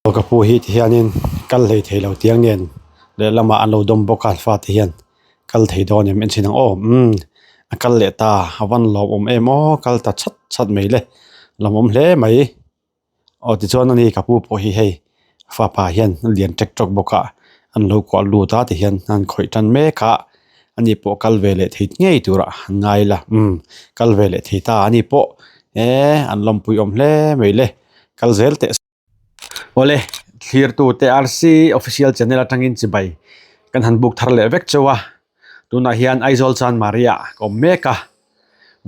Ka pu hi ti hianin kal hlei thei lo tiang nen lehlamah an lo dawm bawk a fate hian kal thei dawn em en chhin ang aw umm a kal leh ta a van lawmawm em aw kal ta chat chat mai le lawmawm hle mai aw tichuan ani ka pu pawh hi hei fapa hian a lian ṭek ṭawk bawk a an lo kuah lut a tihian an khawih tan mek a ani pawh kal ve leh thei ngei turah an ngai la umm kal ve leh thei ta ani pawh eee an lawmpui awm hle mai le kal zel teh. Awle thlirtute RC official channel atangin chibai kan han buk thar leh vek chauh a tunah hian Aizawl Chanmari ah ka awm mek a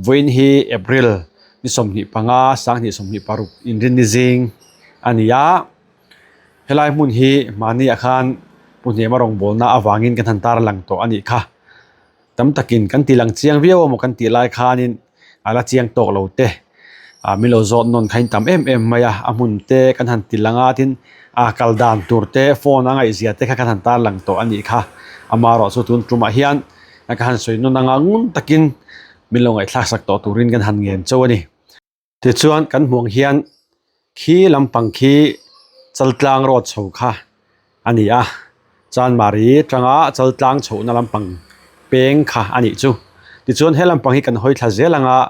vawiin hi April ni 25 2026 inrinni zing a ni a helai hmun hi mahni ah khan pu hniam a rawngbawlna avangin kan han tarlang tawh a nih kha. Tam takin kan ti lang chiang viau a maw kan tih lai khanin a la chiang tawk lo te ah min lo zawt nawn kha in tam em em mai a a hmun te kan han ti lang a tin ah kal dan tur te phone a ngaihzia te kha kan han tar lang tawh a nih kha amaherawh chu tun tumah hian ka han sawi nawn anga ngun takin min lo ngaihthlak sak tawh turin kan han ngen chauh a ni. Tichuan kan hmuh ang hian khi lampang khi chaltlang road chho kha a ni a chanmari atanga chaltlang chhohna lampang peng kha a nih chu tichuan he lampang hi kan hawi thla zel ang a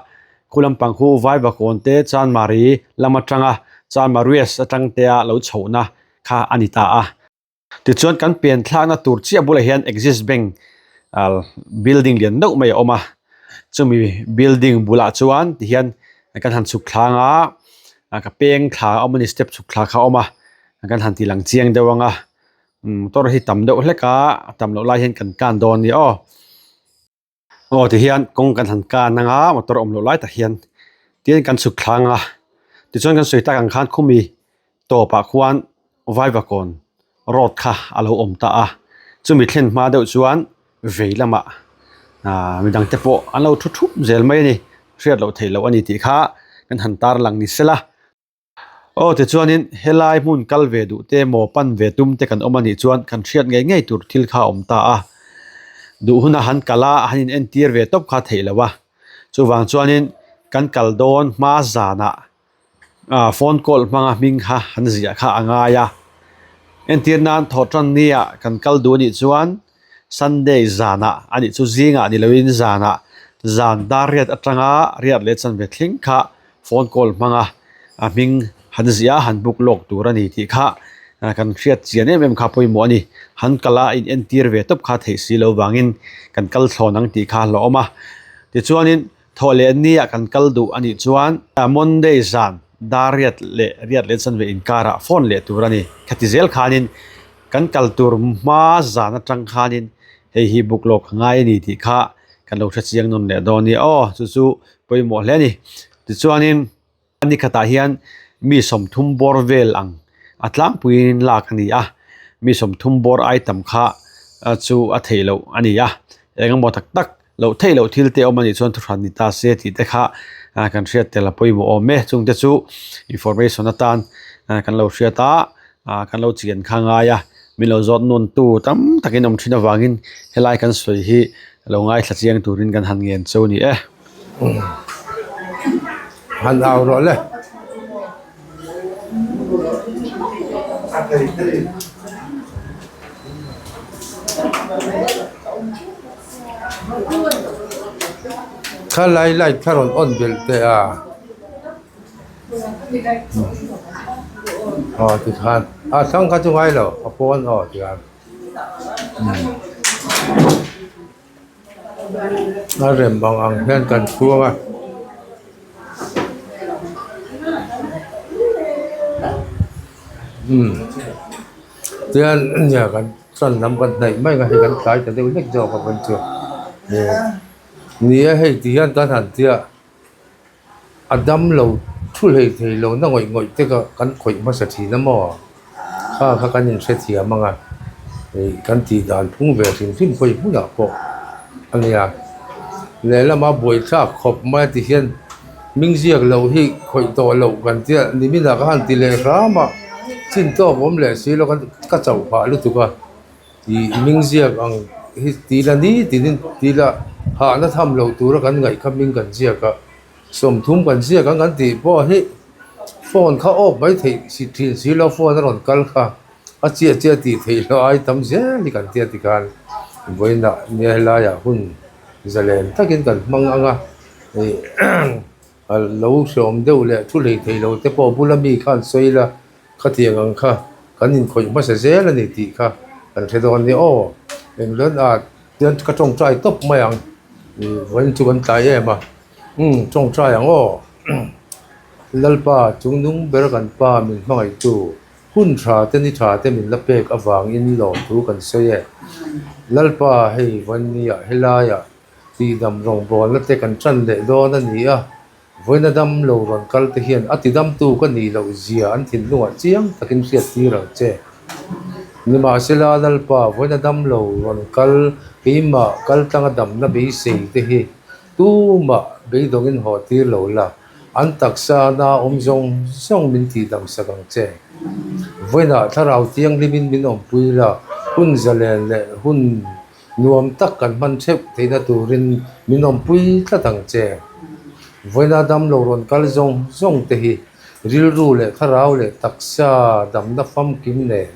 khu lampang khu vaivakawn te chanmari lam atanga chanmari west atang te a lo chhohna kha a ni ta a. Tichuan kan pian thlakna tur chiah bulah hian Axis Bank ah building lian deuh mai a awm a chumi building bulah chuan tihian kan han chhuk thlang a ah ka peng thla a awm a ni step chhuk thla kha a awm a kan han ti lang chiang deuh ang a motor hi tam deuh hlek a a tam loh lai hian kan kan dawn a ni aw. Aw tihian kawng kan han kan anga motor awm loh lai tak hian tin kan chhuk thlang a tichuan kan sawi tak ang khan khumi tawpah khuan vaivakawn road kha a lo awm ta a chumi thlen hma deuh chuan vei lamah ahh midang te pawh an lo thu thup zel mai a ni hriat loh theih loh a ni tih kha kan han tarlang ni sela. Aw tichuanin helai hmun kal ve duh te maw pan ve tum te kan awm a nih chuan kan hriat ngei ngei tur thil kha a awm ta a, duh huna han kal a han in entir ve tawp kha theih lo a, chuvang chuanin kan kal dawn hma zanah ah phone call hmanga hming kha han ziah kha a ngai a, entir nan thawhtan nia kan kal duh a nih chuan Sunday zanah a nih chu zingah ni loin zanah zan dar riat atanga riat leh chanve thleng kha phone call hmanga a hming han ziah a han book lawk tur a ni tih kha kan hriat chian em em kha pawimawh a ni. Han kal a in entir ve tawp kha theih si lo vangin kan kal thlawn ang tih kha a hlauhawm a. Tichuanin thawh leh nia kan kal duh a nih chuan Monday zan dar riat leh riat leh chanve inkarah phone leh tur a ni. Khati zel khanin Kan kal tur hma zan atang khanin hei hi book lawk a ngai a ni tih kha kan lo hre chiang nawn leh dawn a ni aw chu chu pawimawh hle a ni tichuanin ni khatah hian mi 30 bawr vel ang a tlangpuiin lak a ni a mi 30 bawr item kha chu a theih loh a ni a engemaw tak tak loh theih loh thil te awm a nih chuan thuhran ni ta se tih te kha kan hriat tel a pawimawh awm e chung te chu information atan kan lo hriat a kan lo chian kha ngai a min lo zawt nawn tu tam takin awm thin avangin helai kan sawi hi lo ngaithla chiang turin kan han ngen cho a ni e. Han au rawh le. Kha lai light kha rawn on belh teh a aw tikhan a thlang kha chu ngai lo a pawn aw tikhan a rem ang ang hian kan chhung a. Umm tian nia kan Chuan lam kan hnaih mai ang a hei kan tlai ta deuh hlek zawk a pawn chu ni e hei ti hian kan han tia a dam lo thu hlei thei lo na ngawih ngawih te kha kan khawih hmasa thin a maw kha kha kan inhrethiam ang a ih kan tih dan phung ve hrim hrim khawi hmunah pawh a nia lehlamah buaithlak khawp mai a ti hian hming ziak loh hi khawih tawh loh kan tia niminah ka han ti leh hram a chin tawk awm leh si lo khan ka chauh phah lutuk a ih hming ziak ang hi ti la ni tinin ti la hahna tham loh tura kan ngaih kha hming kan ziak a 30 kan ziak ang kan tih pawh hi. Phone kha off mai theih si thin si lo phone a rawn kal kha a chiah chiah tih theih loh ai tam zel hi kan tia tikhan vawiinah nia helaiah hun zalen takin kan hmang ang a ih lo hreawm deuh leh thu hlei thei lo te pawh bula mi khan sawi ila khatiang ang kha kan inkhawih hmasa zel a ni tih kha kan hre dawn nia aw englawn ah chuan ka tawngtai tawp mai ang ih vawiin chu kan tlai em a umm tawngtai ang aw. Lalpa, chungnung ber kan Pa min hmangaihtu, hun tha te ni tha te min la pek avangin lawmthu kan sawi e. Lalpa, hei Vanniah helaiah tihdam rawngbawlna te kan tan leh dawn a ni a, vawiina dam lo rawn kal te hian a tidamtu ka nih loh zia an thinlungah chiang takin hriat tir ang che. Nimahsela, Lalpa, vawiina dam lo rawn kal, keimah kaltlanga damna beisei te hi Tumah beidawngin haw tir lo la, an taksa na awm zawng zawng min tihdam sak ang che. Vawiinah thlarau thianghlimin min awmpui la, hun zalen leh hun nuam tak kan hman theuh theihna turin min awmpui tlat ang che. Vawiina damlo rawn kal zawng zawng te hi rilru leh thlarau leh taksa damna famkim nen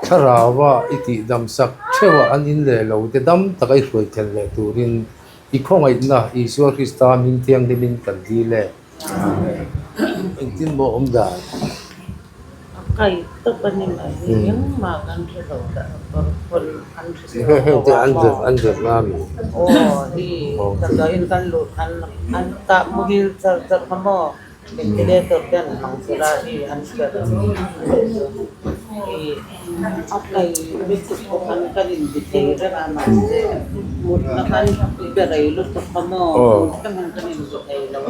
Thlaraua i tihdam sak theuh a an in leh lo te dam taka i hruai thlen leh turin i khawngaihna Isua Krista min thianghlimin kan dil e. Amen. Engtin maw awm dan? A kai tawp a ni mai hi engmah kan hre lo dah kawr an hre lo a maw? Aw hi damdawiin kan luh khan an tah muhil char char kha maw? Ventilator te an hmang zel a hei an hriat hi a kai lutuk bawk an kan inbe thei reng a mahse mutna khan i be rei lutuk kha maw tun thleng hian kan inbe thei lo a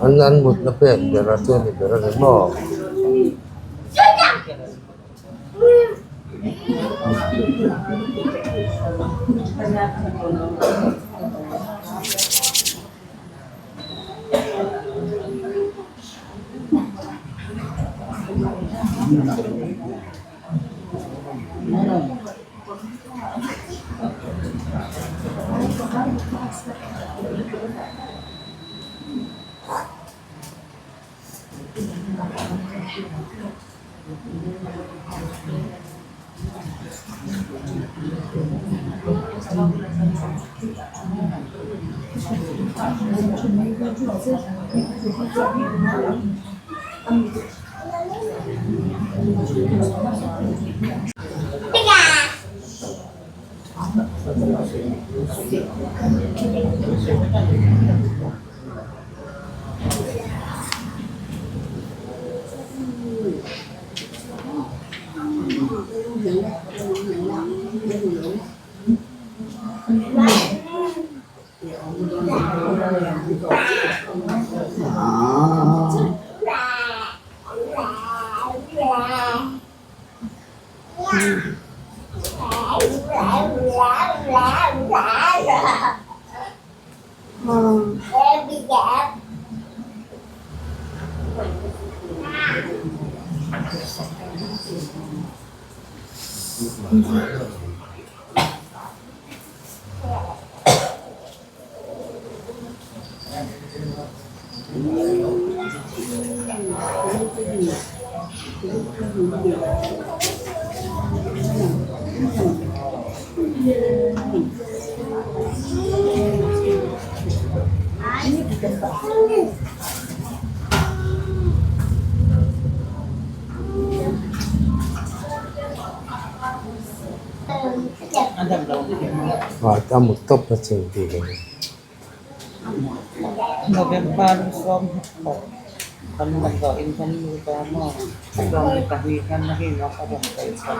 An an mutna pek ber a chuan i ber a ni maw? A mut tawp na chin tih hi. November sawmhnih kan damdawiin kan lut a maw 12 khan a hi a rawn kai chho a.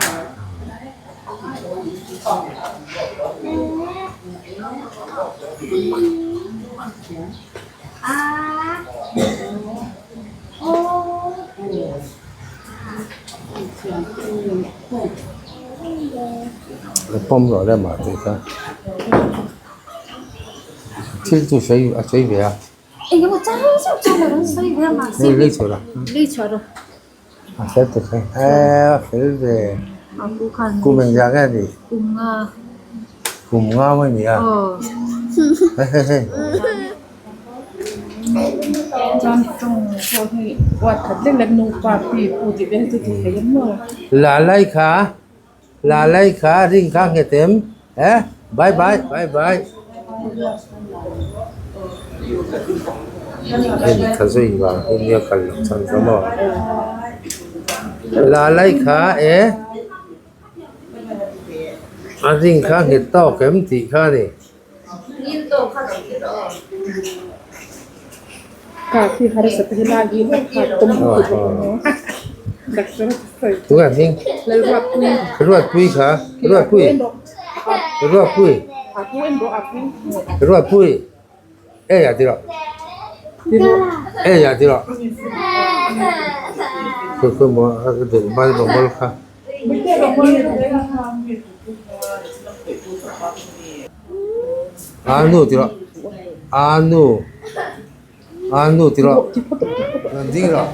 A pawm rawh le mah tih kha thil chu sawi a sawi ve a. Engemaw chang chang chang lo an sawi ve a mahse Lei chhuah rawh. Lei chhuah rawh. A fel ta che eee a fel ve. A pu khan Kum engzah nge a nih? Kum nga. Kum nga mai a ni a. Aw. Hei hei hei. Chuan tawng pawh hi uat khat lek lek nupa pi pu tih vel chu ti thei em maw? La lai kha la lai kha ring kha nghet em eh bye bye bye bye hei kha zui vang hi nia kal loh chhan kha maw la lai kha eh a ring kha nghet tawk em tih kha a ni. Ruatpui kha Ruatpui Ruatpui Ruatpui ei ah tiraw ei ah tiraw kha. A nu tih rawh a nu a nu tih rawh ding rawh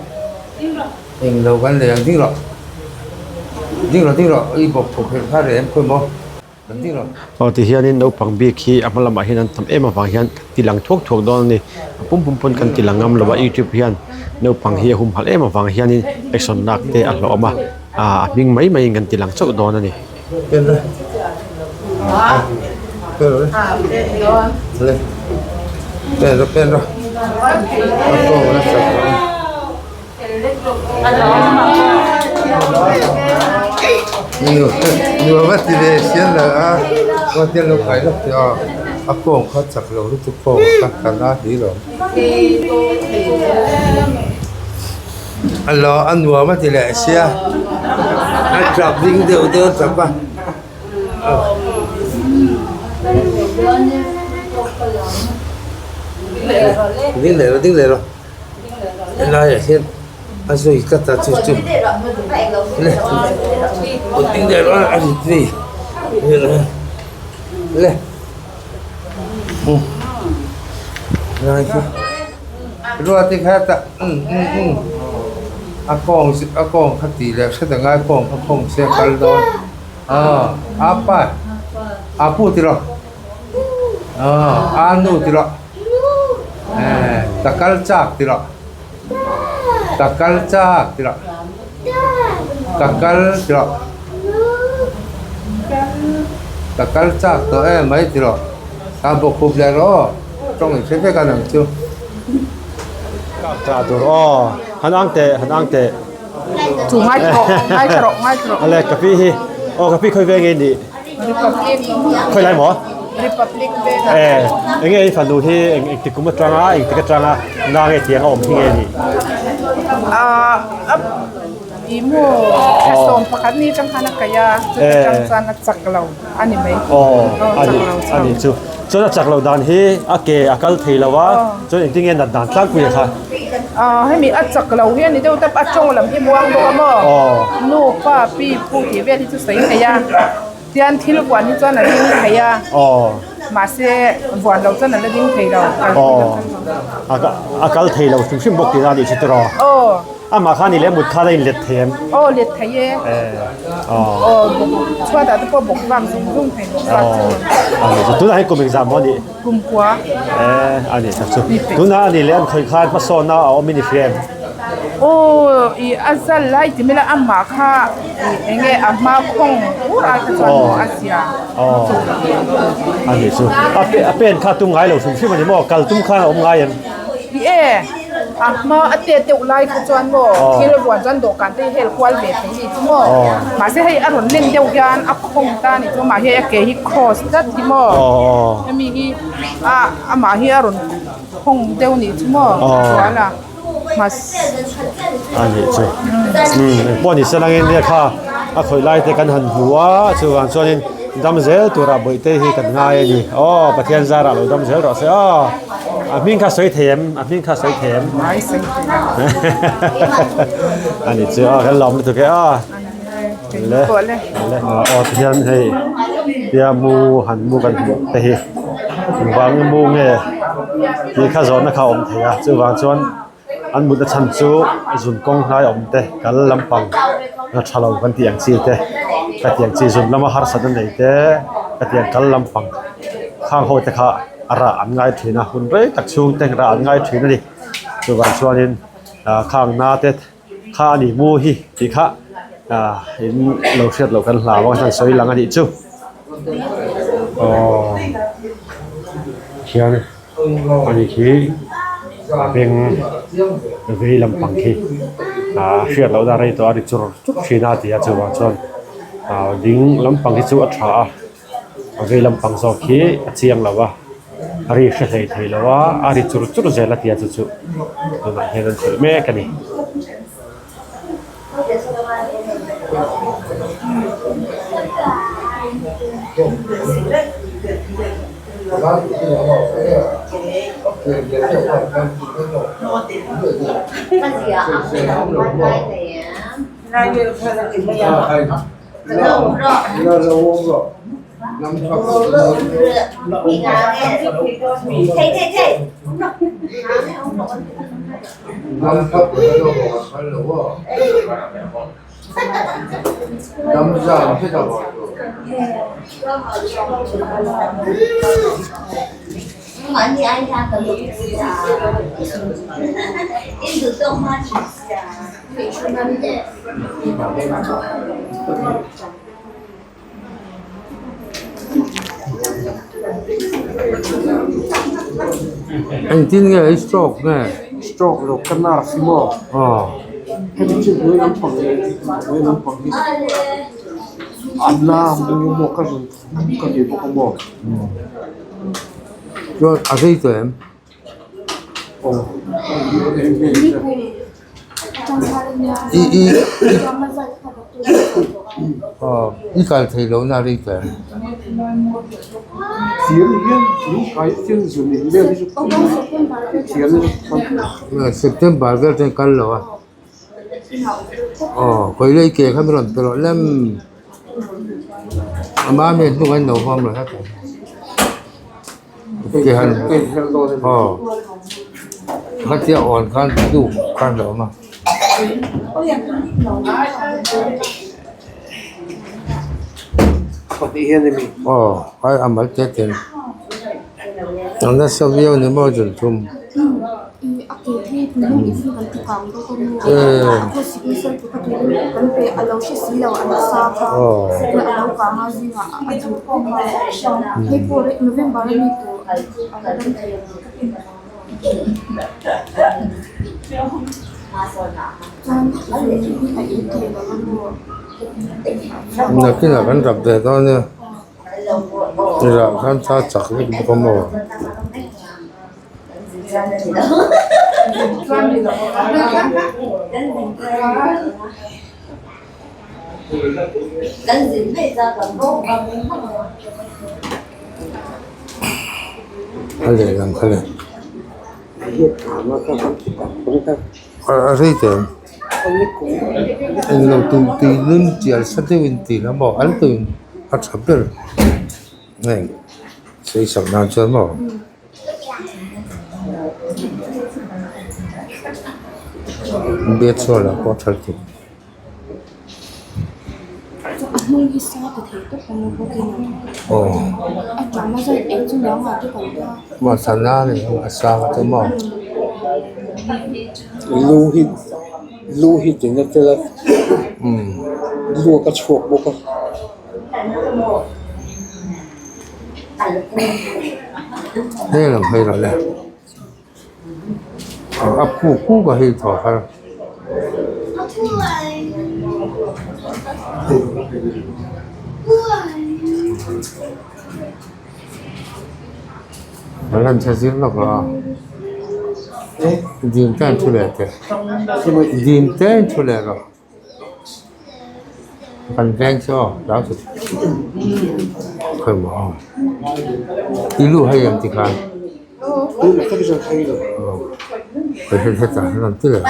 englo kan lei ang ding rawh ding rawh ding rawh i bawk thawk kher kha reh em khawi maw kan ding rawh. Aw ti hianin naupang bik hi a hma lamah hian an tam em avang hian kan ti lang thuak thuak dawn a ni a pum pum pawn kan ti lang ngam lo a youtube hian naupang hi a humhalh em avang hianin action lak te a hlawh awm a ah a hming mai maiin kan ti lang chauh dawn a ni. A nuam a ti leh sia a tap ding deuh deuh a tap a ding leh rawh ding leh rawh helaiah hian a zui tlat a chu chu le ding leh rawh a rit vei le helai hi. Ruati kha ta umm umm umm a kawng a kawng kha tih leh hret a ngai kawng kha khawng se a kal dawn aw a pa a pu ti rawh aw a nu ti rawh eh ka kal chak ti rawh ka kal chak ti rawh ka kal ti rawh ka kal chak tawh em mai ti rawh a bawkkhup leh rawh aw. Tawng in hre vek a nang chu. Kak tla tur aw. Han ang teh, han ang teh. Chu ngai rawh, ngai rawh, ngai rawh. Ale ka pi hi. Aw ka pi khoi ve nge ni. Republic. Khoi lai maw? Republic ve. Eh, enge i fanu hi eng eng tikum atanga eng tik atanga na nge tiang a awm hi nge ni. Ah, i maw thla 11 ni tang khan a kai a, chuti tang chuan a chak lo. a ni mai. Aw a ni a ni chu chuan a chak loh dan hi a ke a kal thei lo a chuan engtin nge nat dan tlangpui a kha. Aw hemi a chak lo hi a ni deuh tawp a tawng lam hi muang bawk a maw nu pa pi pu tih vel hi chu sawi thei a tian thil vuan hi chuan a ding thei a mahse vuan lo chuan a la ding thei lo. Aw a kal thei lo hrim hrim bawk tihna a nih chu tiraw. Aw. Amah kha ni leh mut khan a inlet thei em? Aw let thei e. Aw bawk chhuat ah te pawh bawk vak zung zung thei bawk vak chu. Aw ani chu tunah hian kum engzah maw a nih? Kum kua. Eh ani tak chu. Tunah ani leh an khawi khan hmasawn a awm in i hria em? Aw i a zal lai ti mai la amah kha i eng nge a hma khawng ur ai kha chuan maw a zia. Aw ani chu a pen kha tum ngai lo hrim hrim ani maw kal tum khan a awm ngai em? I e. A hma a tet deuh lai kha chuan maw thil a vuan chuan dawhkan te hi hel kual ve thei ni chu maw mahse hei a rawn len deuh hian a khawng ta ni chu amah hi a ke hi cross tlat hi maw hemi hi a amah hi a rawn khawng deuh ni chu maw sual a mahse a nih chu engpawh ni se langin nia kha a khawih lai te kan han hmu a chuvang chuanin dam zel turah bawihte hi kan ngai a ni aw Pathian zarah lo dam zel rawh se aw. A hming kha sawi thei em? A hming kha sawi thei em? Ai sawi thei lo. A ni chu a kan lawm lutuk e a. Le le aw ti hian hei tia mu han mu kan hmuh te hi engvang mu nge tih kha zawhna kha a awm thei a chuvang chuan an mutna chhan chu zun kawng hnai awm te kal lampang la tha lo kan tih ang chi te ka tih ang chi zun lama harsatna nei te ka tih ang kal lampang khang ho te kha. A rah an ngai thin a, hun rei tak chhung te rah an ngai thin a ni. Chuvang chuanin ah khang na te kha a ni mu hi tih kha ah in lo hriat loh kan hlau a chuan sawi lang a nih chu aww khian a ni khi a beng vei lampang khi ah hriat loh na rei tawh a ri chur chur thin a ti a chuvang chuan ah ding lampang hi chu a tha a. A vei lampang zawk hi a chiang lo a a ri hre hlei thei lo a a ri chur chur zel a tia chu chu tunah hian an khawih mek a ni. Engtin nge i stroke nge? Stroke lo ka nerve hi maw? Aw. Hemi chu hnuai lampang leh hnuai lampang hi a na mu maw ka rawn ka ti bawk a maw? Chuan a rei tawh em? I i aw i kal thei lo na rei tawh em? September vel chuan kal lo a aw khawi lei ke kha min rawn pe rawh lem a mami hnungah in lo huam lo hlat ang. Aw khatia awn khan duh khan a awm a. Aw ai a mal te ten a nasa viau ni maw zun thum. Nakinah kan rap ve dawn nia tirah khan thla chak vek bawk a maw. A lehlam kha le a rei teh ang englo tui tui lum chial sa deuhin tih lam maw al deuhin a tha ber heng sawisak nan chuan maw. Biak chhuah lah pawh a tha lutuk. Aw mahsana a ni a sang te maw. Lu hi lu hi tina tel a luak a chhuak bawk a. Heng lam phei rawh le a kuk kuk a hei thaw har. A lan tha zir lawk lo a dim te an thu leh teh dim te an thu leh rawh. Kan veng chu aw hlau chu khawi maw aw i lu hei ang tikhan aw hei hetah hian an ti leh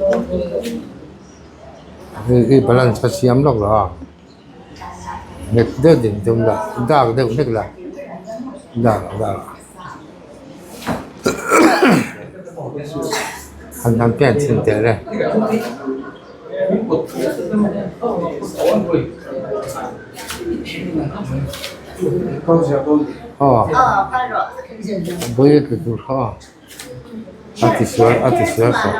I balance kha siam lawk lo a nghet deuh din tum la dak deuh hlek la dak dak han han pen chhin teh le. Aw bui a tlu tur kha aw. A ti sual a ti sual tawh.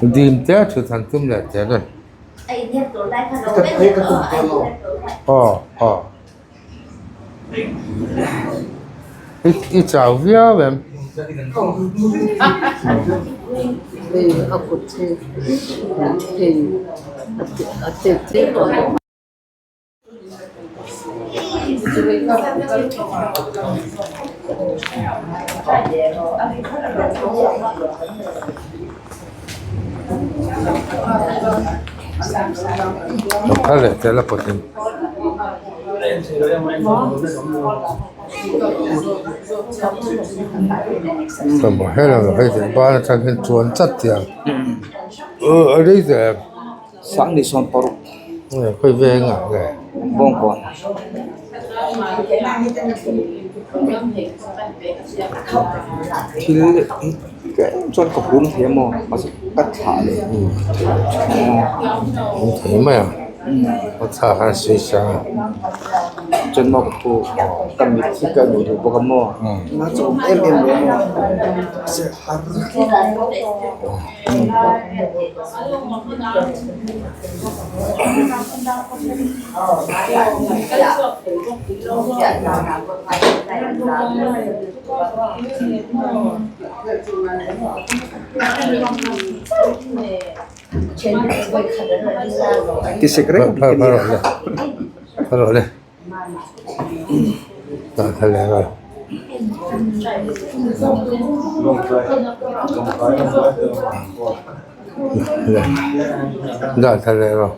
Dim te a thut han tum leh teh le. Aw aw. I chau viau em? Lo kal leh tel a pawtin. Hei ban atang hian chuan chat tiang a rei teh em. Sangni sawn paruk. Khawi veng ah nge. Bawngkawn. Thil tlem chuan ka hum thei a maw mahse ka thlah leh Hum thei mai a ka thlah khan sawi sang a. Chuan maw ka thu ka mit hi ka nuih duh bawk a maw na chu awm em em lo maw mahse har. Tisek reng Phar phar rawh le phar rawh le dah thla leh nghal. Dah thla leh rawh.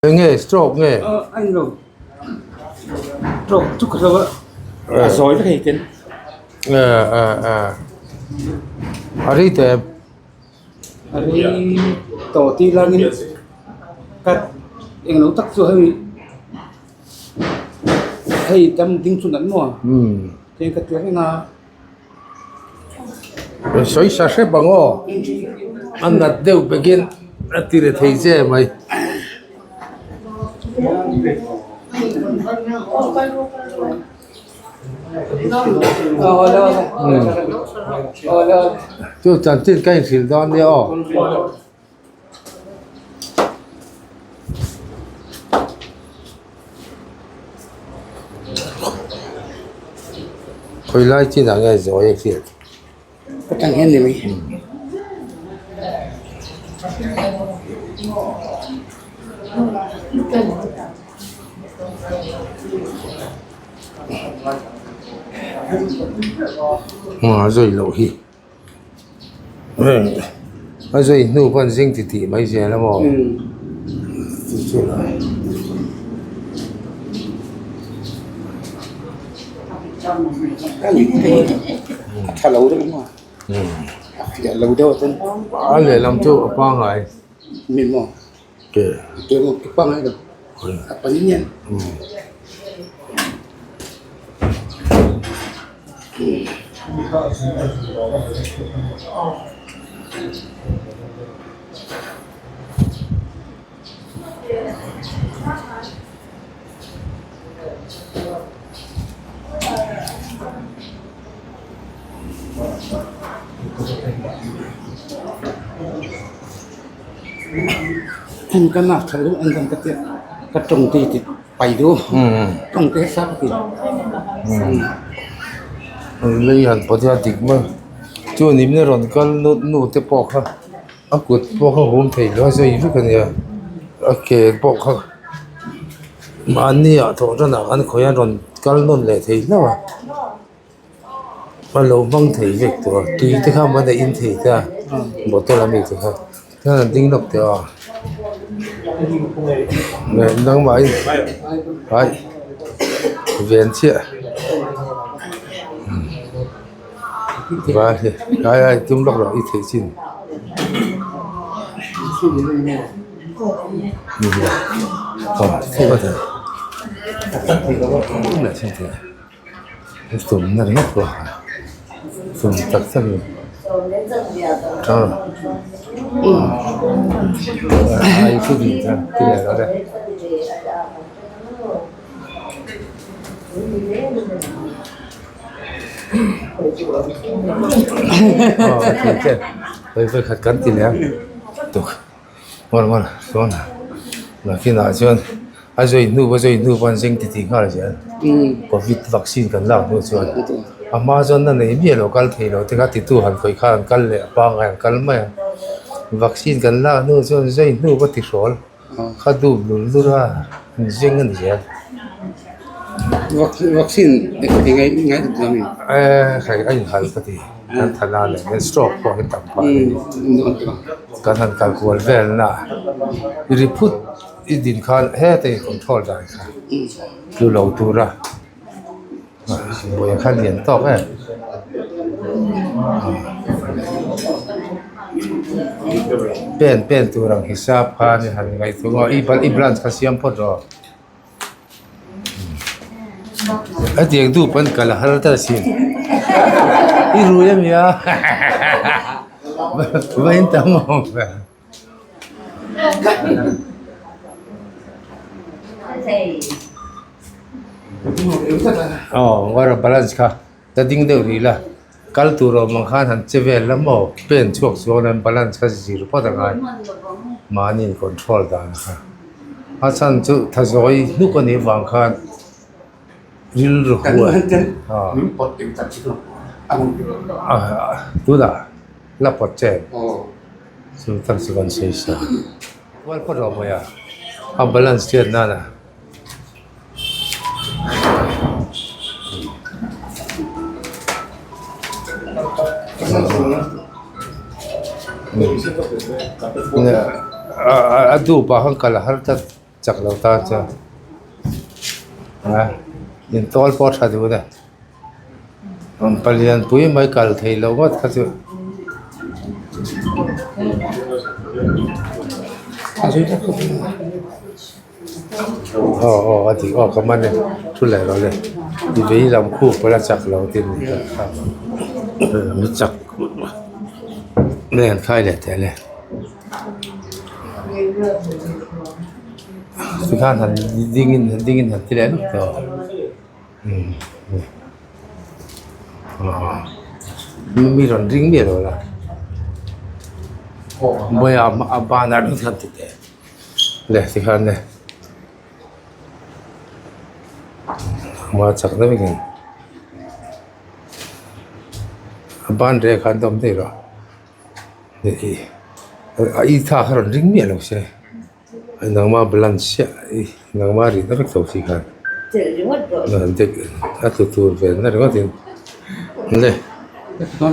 Enge stroke nge? A ni lo. Stroke chu ka hlo a, a zawi vek hei ten. A rei teh em? A rei tawh tih langin ka englo tak chu hei hei dam ding chu nat maw? Heng ka ti reng a. Sawi sa hrep ang aw. A nat deuh bekin a ti re thei che mai. Chu chanchin ka inhrilh dawn nia aw. Khawi lai chinah nge zawi a hriat? Ka tang hian ni mai. A zawi loh hi. A zui hnu pawn zing ti tih mai zel a maw chu chu la a lehlam chu a pangngai. Ke. En ka nak tha lu en dan ka tia ka tawng te ti pai du tawng te sa ka ti. Lei han pawh chu a dik mai chuan in rawn kal nu te pawh kha a kut pawh kha hum thei lo a zui vek a nia a ke pawh kha mahni ah thawh tan ah khan khawi a rawn kal nawn leh thei hlauh a a lo hmang thei vek tawh a tui te kha man a in thei ta bottle ami te kha chuan an ding lawk teh a nangmah in ai ven chiah. Vai ai ai tum lawk loh i theih chin tum na ringawt pawh tum tak tak in ai thu din kha ti leh lo le. Hawi khat kan ti leh a tuk mual mual chuan nakinah chuan a zui hnu a zui hnu pawh an zing titih nghal zel covid vaccine kan lak hnu chuan a hma chuan na nei miah lo kal thei lo te kha titu han khawih khan an kal leh a pangngai an kal mai a vaccine kan lak hnu chuan zui hnu pawh ti hrawl. Kha dup lul lul a an zing a ni zel. Vaccine ngai ngai dup lo mi? Eh hei a inhal ka ti. Kan thana leh hian stroke pawh hi tam phah a ni. Kan han kal kual vel na i ri phut i din khan heta i control dan kha tlu lo tura Buai kha lian tawk em. Pen pen tur ang hisap khan i han ngaihtuah a i i branch kha siam phawt rawh. Hetiang duh pawn kal a har ta asin. I rui a nia va in tam awm ve. Aw war balance kha ta ding deuh rih la kal tur awm ang khan han che vel la maw pen chhuak chuan an balance kha zir phawt a ngai mahni in control dan kha a chhan chu tha zawi hnuk a nih vang khan rilru huai a tunah la pawt che. Chu tak chu kan sawi sa. Kual phawt rawh mawi a, a balance chiat nan a. A dup ah khan kal a har tlat chak lo tan chuan a intawl pawh a tha dun a. Palian pui mai kal thei lo ngawt kha chu. Aw aw a dik aw ka man e thu leh rawh le i vei lam khup pawh a chak lo tin mi chak nen khai leh teh le tikhan han ding in ding in han ti leh lup tawh. Mi rawn ring miah lo la bawiha a banah ring khan ti teh le tikhan le hma chak deuh in a ban reh khan dawm daih rawh i thla kha rawn ring miah lo se. Nangma balance chiah i nangma rihna vek tho si khan a tlu tur ve na ringawt in le aw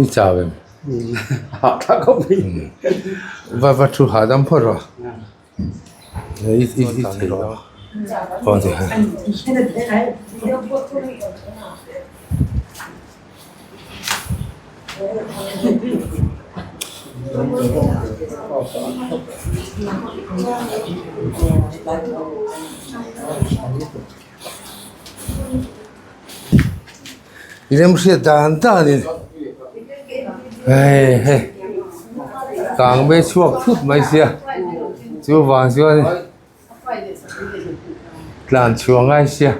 i chau em va va thu hahdam phawt rawh i i thei lo aw ti khan. I remhriat dan danin hei hei kang mai chhuak thut mai sia chuvang chuan tlan chhuah ngai sia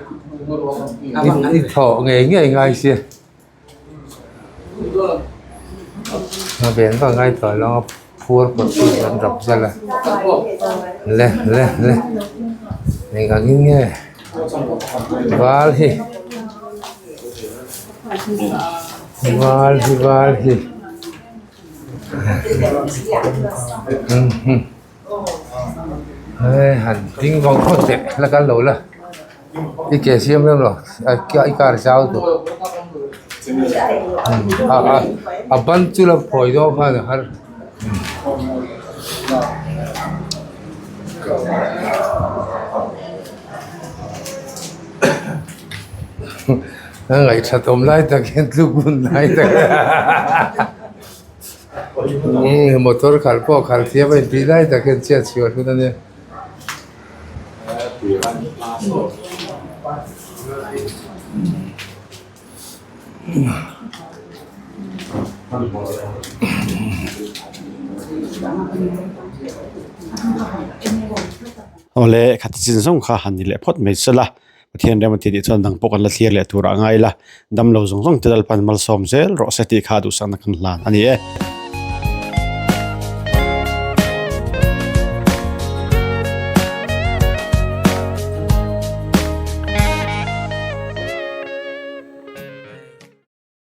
i thawh ngei ngei ngai sia a ven vak ngai tawh lo a phur pawh chu an rap zel a le le le eng ang in nge val hi val hi val hi Hei han ding vang phawt teh la kal lo la i ke siam rem lo i car zau tur a ban chu la phawi dawn khan a har. A ngaihṭhat awm lai tak hian tluk hun lai tak. Motor khalh pawh khalh thiam a intih lai tak hian chhiat chhuah hlun a nia. Awle khati chin zawng kha han ni leh phawt mai sela. Pathian rem a tih nih chuan dang pawh kan la thlir leh turah a ngai la, damlo zawng zawng te Lalpan malsawm zel rawh se tih kha duhsakna kan hlan a ni e.